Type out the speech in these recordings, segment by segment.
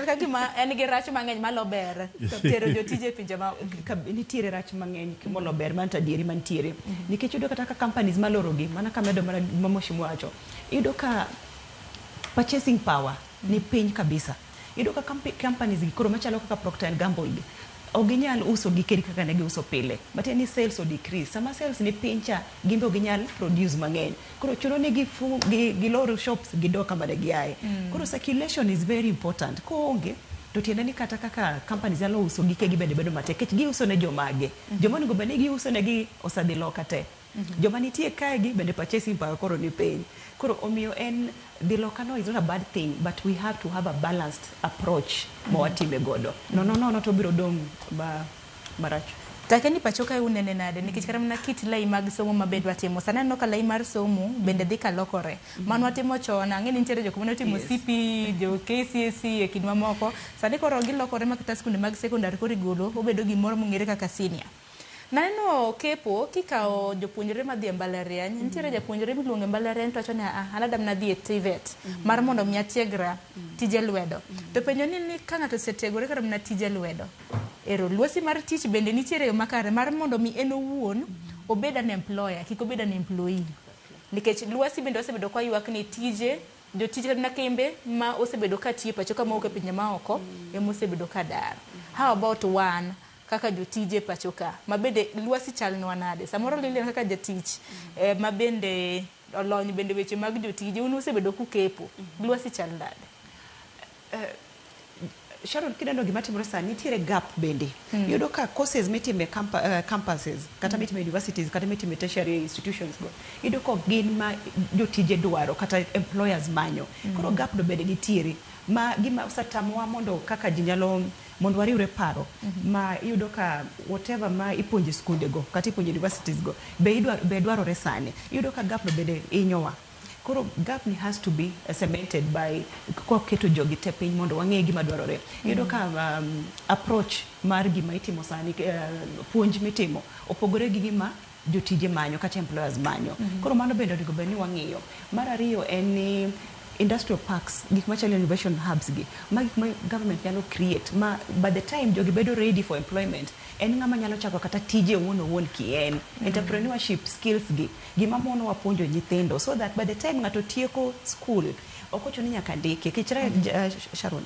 ka gima en gi rach mang'eny malo ber tero jotije e pinje ma Nitiere rach mang'eny molo ber man to adieri mantiere. Nikech iyudo kata ka companies malorogi, mana kamedo mana gima Mheshimiwa wacho, iyudo ka purchasing power ni piny kabisa. Iyudo ka companies gi koro machalo kaka Procter and Gamble gi, ok ginyal uso gikegi kaka ne giuso pile. Matiende ni sales o decrease. Sama sales ni piny cha, gin be ok ginyal produce mang'eny. Koro chuno ni gilor shops gidog kama ne giaye. Koro circulation is very important. Koonge, to tiende ni kata kaka companies nyalo uso gikegi bende bedo matek. Nikech giuso ne jomage. Joma onego bed ni giuso negi osedhi loka te. Joma nitie kae gi bende purchasing power koro ni piny. Koro omiyo en dhi loka no is not a bad thing, but we have to have a balanced approach ma watime godo. Nono nono to biro dong' marach. Take ni pacho kae unene nade nikech kata mana kit lai mag somo ma bende watimo sani aneno ka lai mar somo bende dhi ka lokore mano watimo chon ang'e ni nitiere jok mane otimo CP jo KCSE e kind mamoko sani koro gilokore ma kata skunde mag sekondar koro igolo obedo gimoro mong'ere kaka senior. Naneno kepo kikawo jopuonjre madhi e mbalariany nitiere japuonjre miluongo e mbalariany to wacho ni ah an adam nadhi e TVET mar mondo mi atiegra tije lwedo to penjo ni ka ng'ato osetiegore kata mana tije lwedo ero lwasi mar tich bende nitiere yo makare mar mondo mi en owuon obed an employer kik obed an employee nikech lwasi bende osebedo ka ywak ni tije jotich kata mana kembe ma osebedo ka tiyo e pacho ka mawuok e pinje maoko ema osebedo ka dar. How about wan kaka jotije pacho ka ma bende lwasi chalnwa nade samoro Lilian kaka jatich ma bende olony bende weche mag jotije un usebedo kukepo lwasi chal nade? Sharon, kineno gima timore sani, nitiere gap bende. Iyudo ka courses mitime campuses, kata mitime universities, kata mitime tertiary institutions go, iyudo ka ok gin ma jotije dwaro, kata employers manyo. Koro gap no bende nitiere. Ma gima osetamowa mondo kaka ji nyalo, mondo wariwre paro, ma iyudo ka whatever ma ipuonjo e skunde go, kata ipuonjo e universities go, be dwarore sani. Iyudo ka gap no bende hinyowa. Koro gap ni has to be cemented by kwaketo jogi te piny mondo wang'e gima dwarore. Iyudo ka approach mar gima itimo sani, puonj mitimo, opogore gi gima jotije manyo kata employers manyo. Koro mano bende onego bed ni wang'iyo. Mar ariyo en ni industrial parks, gik machalo innovation hubs gi, ma gik ma government nyalo create, ma by the time jogi bedo ready for employment, en ng'ama nyalo chako kata tije owuon owuon kien. Entrepreneurship skills gi, gima mono wapuonjo nyithindo, so that by the time ng'ato tieko school, ok ochuno ni nyaka ndike. Nikech Sharon,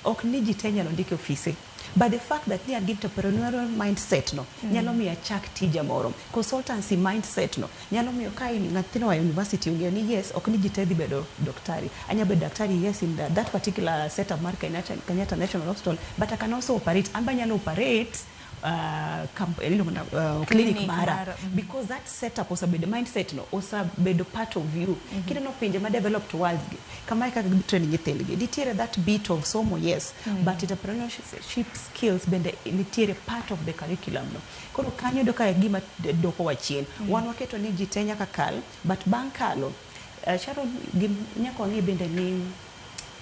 ok ni ji te nyalo ndike ofise. But the fact that ni an gi entrepreneurial mindset no, nyalo miyo achak tija moro. Consultancy mindset no, nyalo miyo ka in nyathino oa university ong'eyo ni yes, ok ni ji te dhi bedo daktari. Anya bedo daktari yes in that particular setup mar Kenyatta National Hospital, but I can also operate. An be anyalo operate clinic Clinic mara. Mara. Because that setup osebedo, mindset no, osebedo part of you. Kineno pinje ma developed world gi, kama e kaka gitrain nyithindgi. Nitiere that bit of somo, yes, but entrepreneurship skills bende nitiere part of the curriculum no. Koro kanyo yudo ka gima doko wa chien. Wan waketo ni ji te nyaka kal, but bang' kalo, Sharon, nyaka wang'e bende ni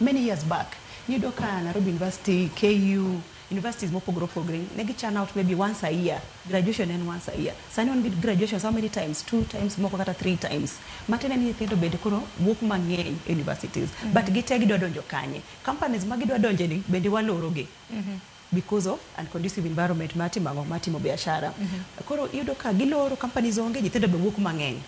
many years back, niyudo ka Nairobi University, KU, universities mopogore opogore, ne gi churn out maybe once a year. Graduation en once a year. Sani wan gi graduation how many times? 2 times, moko kata 3 times. Matiende ni nyithindo bende koro wuok mang'eny e universities. But gite gidwa donjo kanye? Companies ma gidwa donje ni bende waloro gi. Because of unconducive environment mar timo ang'o? Mar timo biashara. Koro iyudo ka giloro companies onge, nyithindo be wuok mang'eny.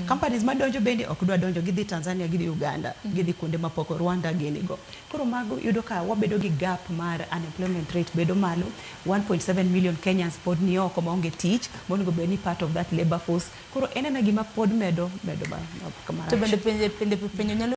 Companies madonjo bende ok dwa donjo, gidhi Tanzania, gidhi Uganda, gidhi kuonde mapok Rwanda gini go. Koro mago iyudo ka wabedo gi gap mar unemployment rate bedo malo, 1.7 million Kenyans pod ni oko maonge tich, monego bed ni part of that labor force. Koro en ena gima pod medo marach. To bende penjo nyalo